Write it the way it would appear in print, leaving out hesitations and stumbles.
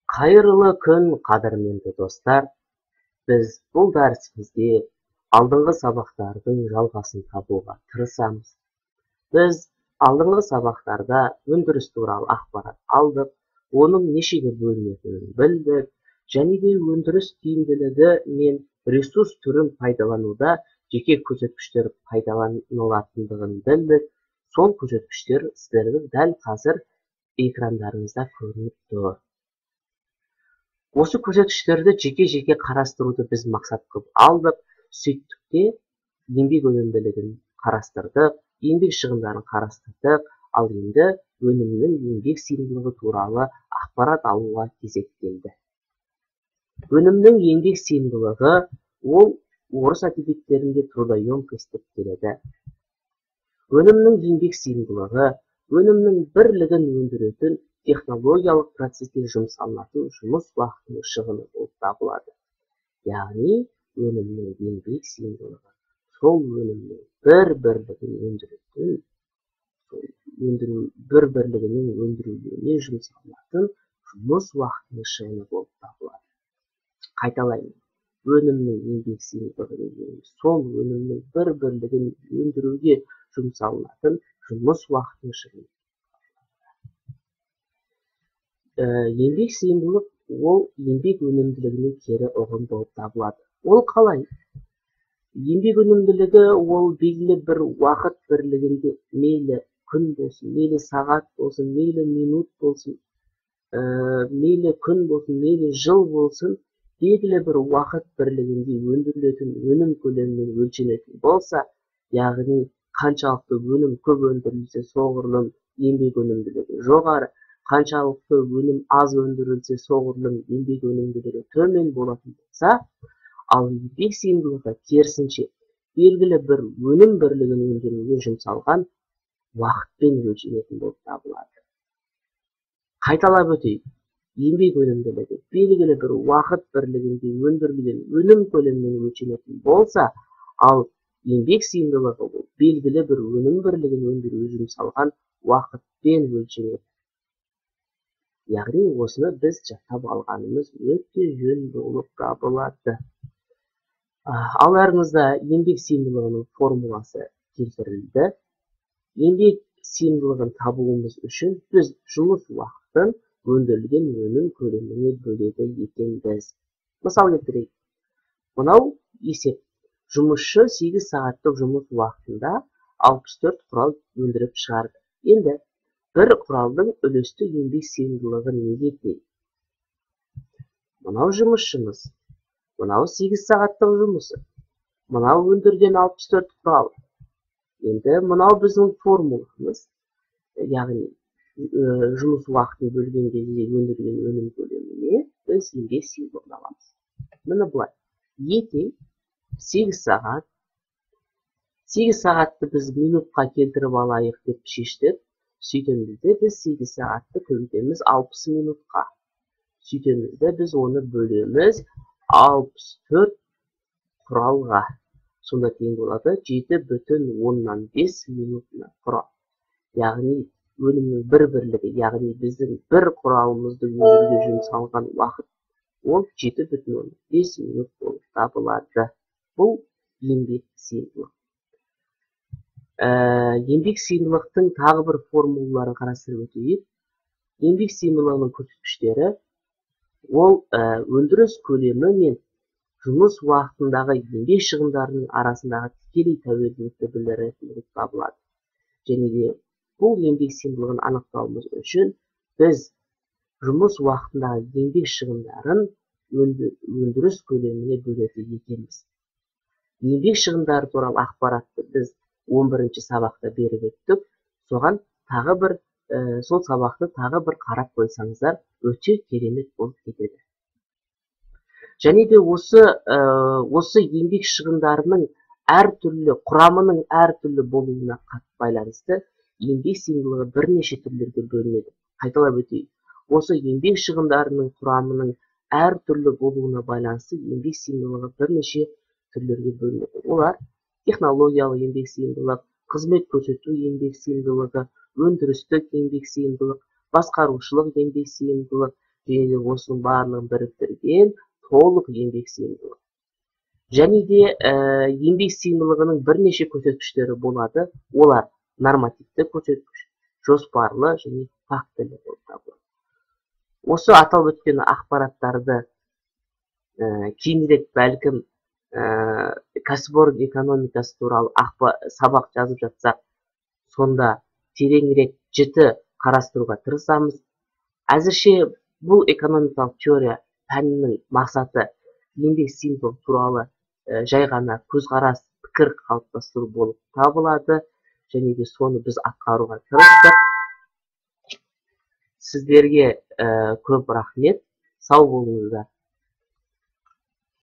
Қайырлы күн, қадірменді достар. Біз бұл дәрісімізде алдыңғы сабақтардың жалғасын табуға тырысамыз. Біз алдыңғы сабақтарда өндіріс туралы ақпарат алдық, оның нешеге бөлінетінін білдік, және де өндіріс тиімділігі мен ресурс түрін пайдалануда жеке көрсеткіштер пайдаланылатындығын білдік. Сол көрсеткіштер сіздердің дәл қазір экрандарыңызда көрініп тұр. Осы көрсеткіштерді жеке-жеке қарастыруды біз мақсат қылып алдық, сөйттік те еңбек өнімділігін қарастырдық, еңбек шығындарын қарастырдық, ал енді өнімнің еңбек сыйымдылығы туралы ақпарат алуға кезек келді. Өнімнің еңбек сыйымдылығы ол орыс әдебиеттерінде трудоемкость деп келеді. Өнімнің еңбек сыйымдылығы өнімнің бірлігін өндіретін технологиялық процеске жұмсалатын жұмыс уақытының шығыны болып табылады. Яғни өнімнің еңбек сыйымдылығы сол өнімнің бір бірлігін өндіретін, өндіру бір бірлігінің өндірілуіне жұмсалатын жұмыс уақытының шығыны болып табылады. Қайталаймын. Өнімнің еңбек сыйымдылығы дегеніміз сол өнімнің бір бірлігін өндіруге жұмсалатын жұмыс уақытының шығыны. Еңбек сыйымдылық ол еңбек өнімділігінің кері ұғым болып табылады. Ол қалай? Еңбек өнімділігі ол белгілі бір уақыт бірлігінде, мейлі күн болсын, мейлі сағат болсын, мейлі минут болсын, мейлі күн болсын, мейлі жыл болсын, белгілі бір уақыт бірлігінде өндірілетін өнім көлемімен өлшенетін болса, яғни қаншалықты өнім көп өндірілсе, соғұрлым еңбек өнімділігі жоғары, қаншалықты өнім аз өндірілсе, соғұрлым еңбек өнімділігі төмен болатын болса, ал еңбек сыйымдылығы керісінше белгілі бір өнім бірлігін өндіруге жұмсалған уақытпен өлшенетін болып табылады. Қайталап өтейік. Еңбек өнімділігі белгілі бір уақыт бірлігінде өндірілген өнім көлемімен өлшенетін болса, ал еңбек сыйымдылығы ол белгілі бір өнім бірлігін өндіруге жұмсалған уақытпен өлшенеді. Яғни осыны біз жаттап алғанымыз өте жөн болып табылады. Алдарыңызда еңбек сыйымдылығының формуласы келтірілді. Еңбек сыйымдылығын табуымыз үшін біз жұмыс уақытын өндірілген өнім көлеміне бөледі екенбіз. Мысал келтірейік. Мынау есеп. Жұмысшы 8 сағаттық жұмыс уақытында 64 құрал өндіріп шығарды. Енді бір құралдың үлесті еңбек сыйымдылығы неге тең? Мынау жұмысшымыз, мынау 8 сағаттық жұмысы, мынау өндірген 64 құрал. Енді мынау біздің формуламыз, яғни жұмыс уақытын бөлген кезде өндірген өнім көлеміне біз еңбек сыйымдылығын аламыз. Міне былай. Е тең 8 сағат. 8 сағатты біз минутқа келтіріп алайық деп шештік. Сөйтеміз де біз 8 сағатты көбейтеміз 60 минутқа. Сөйтеміз де біз оны бөлеміз 64 құралға. Сонда тең болады 7,5 минутына құрал. Яғни өнімнің бір бірлігі, яғни біздің бір құралымызды өндіруге жұмсалған уақыт ол 7,5 минут болып табылады. Бұл еңбек сыйымдылығы. Еңбек сыйымдылықтың тағы бір формулаларын қарастырып өтейік. Еңбек сыйымдылығының көрсеткіштері ол өндіріс көлемі мен жұмыс уақытындағы еңбек шығындарының арасындағы тікелей тәуелділікті білдіретін болып табылады. Және де бұл еңбек сыйымдылығын анықтауымыз үшін біз жұмыс уақытындағы еңбек шығындарын өндіріс көлеміне бөледі екенбіз. Еңбек шығындары туралы ақпаратты біз 11-ші сабақта беріп өттік. Соған тағы бір сол сабақты тағы бір қарап қойсаңыздар өте керемет болып кетеді. Және де осы еңбек шығындарының әртүрлі құрамының әртүрлі болуына байланысты еңбек сыйымдылығы бірнеше түрлерге бөлінеді. Қайталап өтейік. Осы еңбек шығындарының құрамының әртүрлі болуына байланысты еңбек сыйымдылығы бірнеше түрлерге бөлінеді. Олар технологиялық еңбек сыйымдылық, қызмет көрсету еңбек сыйымдылығы, өндірістік еңбек сыйымдылық, басқарушылық еңбек сыйымдылық, Және де осының барлығын біріктірген толық еңбек сыйымдылығы. Және де еңбек сыйымдылығының бірнеше көрсеткіштері болады. Олар нормативті көрсеткіш, жоспарлы және фактілі болып табылады. Осы аталып өткен ақпараттарды кейінірек бәлкім кәсіпорын экономикасы туралы сабақ жазып жатсақ, сонда тереңірек жіті қарастыруға тырысамыз. Әзірше бұл экономикалық теория пәнінің мақсаты еңбек сыйымдылығы туралы жай ғана көзқарас, пікір қалыптастыру болып табылады. Және де соны біз атқаруға тырыстық. Сіздерге көп рахмет. Сау болыңыздар.